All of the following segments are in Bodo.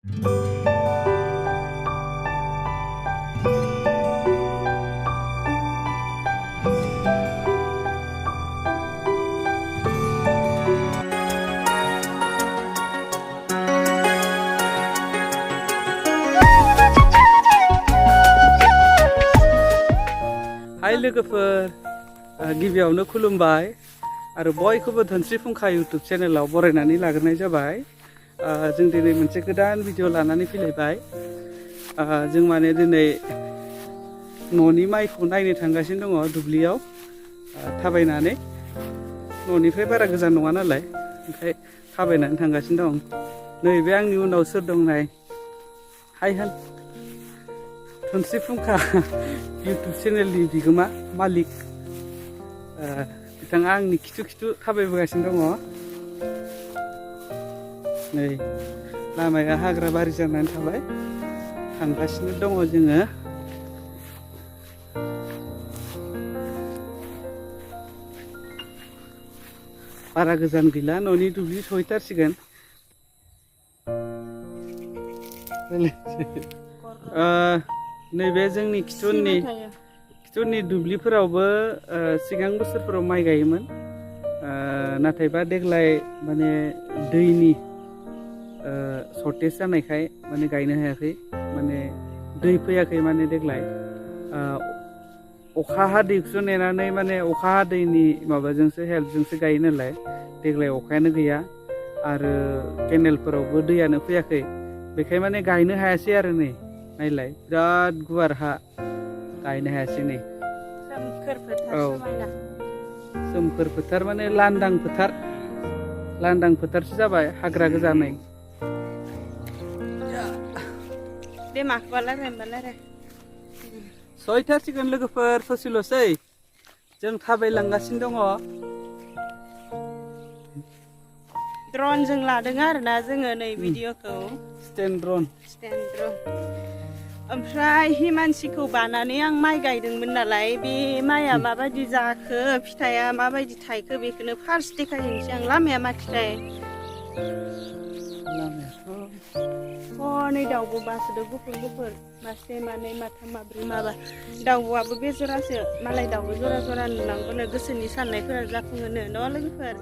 हाय लोगोफोर, गिबियावनो खुलुमबाय आरो बयखौबो धोनस्रि फुंखा इउटुब चेनेलाव बरायनानै लाग्रोनाय जाबाय। जों दिनै मोनसे गोदान भिडिअ लानानै फैलायबाय। जों माने दिनै न'नि माइखौ नायनो थांगासिनो दङ दुब्लियाव थाबायनानै। न'निफ्राय बारा गोजान नङा नालाय, ओमफ्राय थाबायनानै थांगासिनो दं। नैबे आंनि उनाव सोर दं नाय, हाय होन। धोनस्रि फुंखा इउटुब चेनेलनि बिगोमा मालिक, बिथाङा आंनि खिथु खिथु थाबायबोगासिनो दङ। नै लामाया हाग्रा बारि जानानै थाबाय, थांगासिनो दङ जोङो। बारा गोजान गैला, न'नि दुब्लि सहैथारसिगोन। नैबे जोंनि खिथुननि दुब्लिफोरावबो सिगां बोसोरफोराव माइ गायोमोन, नाथायबा देग्लाय माने दैनि सर्टेज जानायखाय माने गायनो हायाखै। माने दै फैयाखै माने देग्लाय। अखा हादैखौसो नेनानै, माने अखा हादैनि माबाजोंसो हेल्पजोंसो गायो नालाय। देग्लाय अखायानो गैया आरो केनेलफोरावबो दैयानो फैयाखै, बेखाय माने गायनो हायासै आरो। नै नायलाय, बिराद गुवार हा, गायनो हायासै। नै सोमखोर फोथार, समायना सोमखोर फोथार, माने लांदां फोथार, लांदां फोथारसो जाबाय, हाग्रा गोजा। नै दे माखौबा रायलाय सहैथारसिगोन लोगोफोर, ससेल'सै। जों थाबायलांगासिनो दङ। ड्रनजों लादों आरोना जोङो नै भिडिअखौ, स्टेन्ड ड्रन। ओमफ्राय हिमानसिखौ बानानै आं माइ गायदोंमोन नालाय, बे माइआ माबायदि जाखो, फिथाइया माबायदि थायखो, बेखौनो फार्स्ट देखायहैनोसै आं। लामाया माथिखाय हनै दाउब' बासोदो, गुफुर गुफुर, मासे मानै माथाम माब्रै माबा। दाउब'आबो बे जरासो, मालाय दाउब' जरा जरा नुनांगौनो, गोसोनि साननायफोरा जाफुङोनो न' लोगोफोर।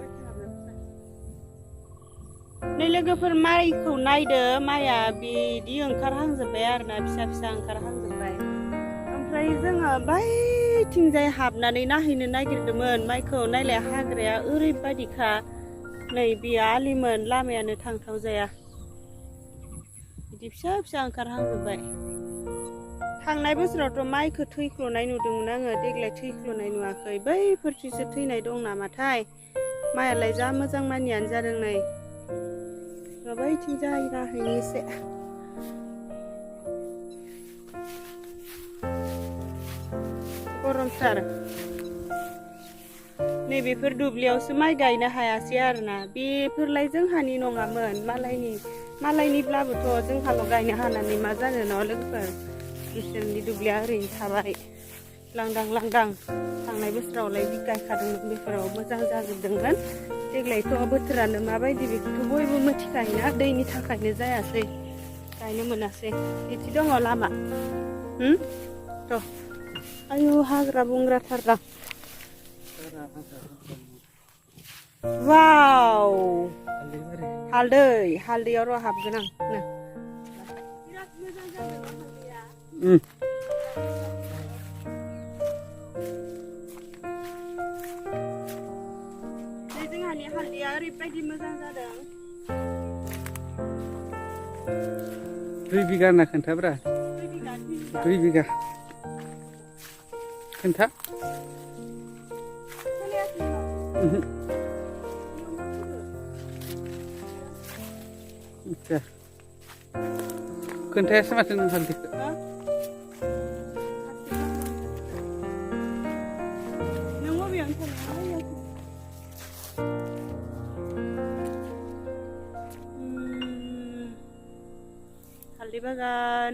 नै लोगोफोर, माइखौ नायदो, माइआ बिदि ओंखारहांजोब्बाय आरोना, फिसा फिसा ओंखारहांजोब्बाय। ओमफ्राय जोङो बैथिंजाय हाबनानै नायहैनो नागिरदोंमोन माइखौ। नायलाय, हाग्राया ओरैबायदिखा। नै बेयो आलिमोन, लामायानो थांथाव जाया, बिदि फिसा फिसा ओंखारहांजोब्बाय। थांनाय बोसोरावथ' माइखौ थैख्ल'नाय नुदोंमोन आङो, देग्लाय थैख्ल'नाय नुवाखै। बैफोरथिंसो थैनाय दं नामाथाय। माइयालाय जा मोजां मानियानो जादों। नै बैथिंजाय नायहैनोसै। गरमथार। नैबेफोर दुब्लियावसो माइ गायनो हायासै आरोना, बेफोरलाय जोंहानि नङामोन, मालायनिब्लाबोथ' जोंहाल' गायनो हानानै मा जानो न' लोगोफोर। बिसोरनि दुब्लिया ओरैनो थाबाय, लांदां लांदां। थांनाय बोसोरावलाय गायखादोंमोन, बेफोराव मोजां जाजोबदोंमोन। देग्लायथ' बोथोरानो माबायदि बेखौथ' बयबो मिथिखायोना, दैनि थाखायनो जायासै, गायनो मोनासै। बिदि दङ लामा। थ' आयु, हाग्रा बंग्राथारदां। वाव, हालदैयाव र' हाबगोन आं। बिराद मोजां जादों हालदैया। जोंहानि हालदैया ओरैबायदि मोजां जादों। 2 बिगा होनना खोन्थाब्रा। 2 बिगा खोन्था। आच्छा, खोन्थायासै माथो नों हालदैखौ। नों बबेयावनो थांनो? हालदै बागान।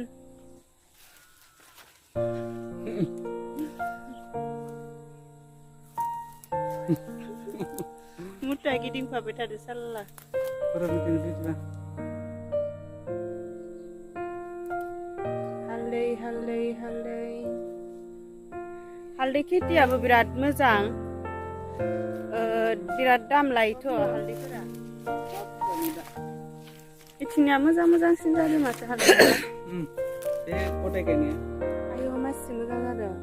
मुथा गिदिंफाबाय थादो साल्ला। हालदै हालदै हालदै हालदै खेथियाबो बिराद मोजां बिराद दाम लायोथ' हालदैफोरा इथिंनिया मोजां मोजांसिन जादों माथो हालदैया बे गदाय गायनाया आयौ मासि मोजां जादों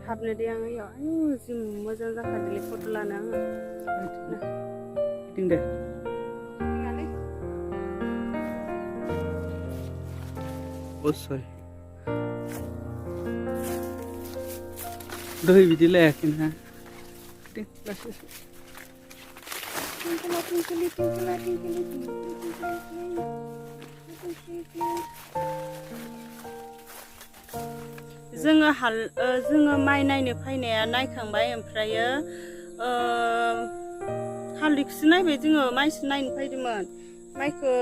हाबनो दे आं इयाव आयौ जि मोजां जाखादोंलै फट' लानो आङो गिदिं दे सरि दहाय बिदि लायाखै ना जोङो माइ नायनो फैनाया नायखांबाय ओमफ्रायो हालदैखौसो नायबाय जोङो माइसो नायनो फैदोंमोन माइखौ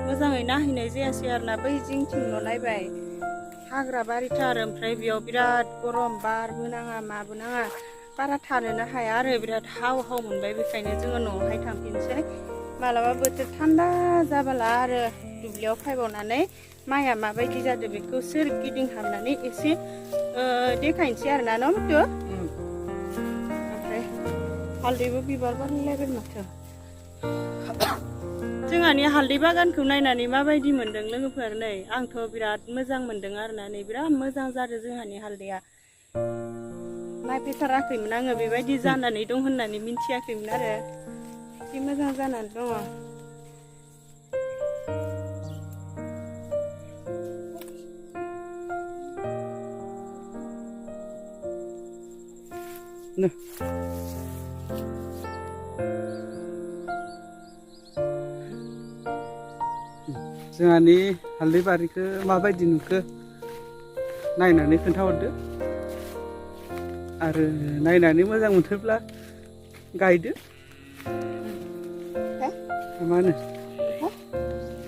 मोजाङै नायहैनाय जायासै आरोना बै जिंथिंल' नायबाय हाग्रा बारिथार ओमफ्राय बेयाव बिराद गरम बारबो नाङा माबो नाङा बारा थानोनो हाया आरो बिराद हाव हाव मोनबाय बेखायनो जोङो न'आवहाय थांफिनसै मालाबा बोथोर थान्दा जाबोला आरो दुब्लियाव फैबावनानै माइया माबायदि जादों बेखौ सोरगिदिं हाबनानै एसे देखायनोसै आरोना न' मुथु ओमफ्राय हालदैबो बिबार बारलायबाय माथो जोंहानि हालदै बागानखौ नायनानै माबायदि मोनदों लोगोफोर नै आंथ' बिराद मोजां मोनदों आरोना नै बिराद मोजां जादों जोंहानि हालदैया नायफैथाराखैमोन आङो बेबायदि जानानै दं होननानै मिन्थियाखैमोन आरो जि मोजां जानानै दङ जोंहानि हालदै बारिखौ माबायदि नुखो नायनानै खोन्थाहरदो आरो नायनानै मोजां मोनथोब्ला गायदो मा होनो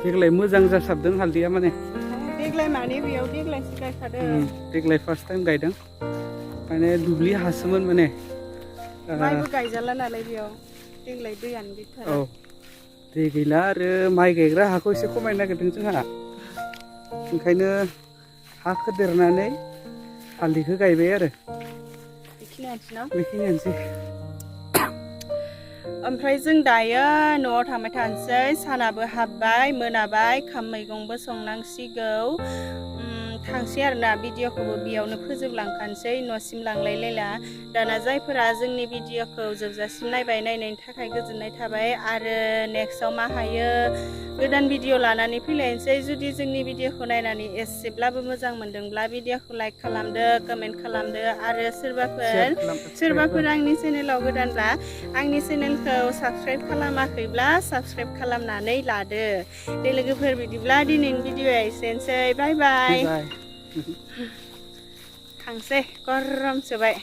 देग्लाय मोजां जासाबदों हालदैया माने देग्लाय माने बेयाव देग्लायसो गायखादों देग्लाय फार्स्ट टाइम गायदों माने दुब्लि हासोमोन माने माइबो गायजाला नालाय बेयाव देग्लाय दैयानो गैथारा औ दै गैला आरो माइ गायग्रा हाखौ एसे खमायनो नागिरदों जोंहा ओंखायनो हा खोदेरनानै हालदैखौ गायबाय आरो बेखिनियानोसै ओमफ्राय जों दायो न'आव थांबाय थानोसै सानाबो हाबबाय मोनाबाय खाम मैगंबो संनांसिगौ थांसै आरोना भिडिअखौबो बेयावनो फोजोबलांखानोसै न'सिम लांलायलायला दाना जायफोरा जोंनि भिडिअखौ जोबजासिम नायनायनि थाखाय गोजोननाय थाबाय आरो नेक्स्टआव मा हायो गोदान भिडिअ लानानै फैलायनोसै जुदि जोंनि भिडिअखौ नायनानै एसेब्लाबो मोजां मोनदोंब्ला भिडिअखौ लाइक खालामदो कमेन्ट खालामदो आरो सोरबाफोर आंनि चेनेलाव गोदानब्ला आंनि चेनेलखौ साबस्क्राइब खालामाखैब्ला साबस्क्राइब खालामनानै लादो दे लोगोफोर बिदिब्ला दिनैनि भिडिअआ एसेनोसै बाय बाय थांसै गरमसोबाय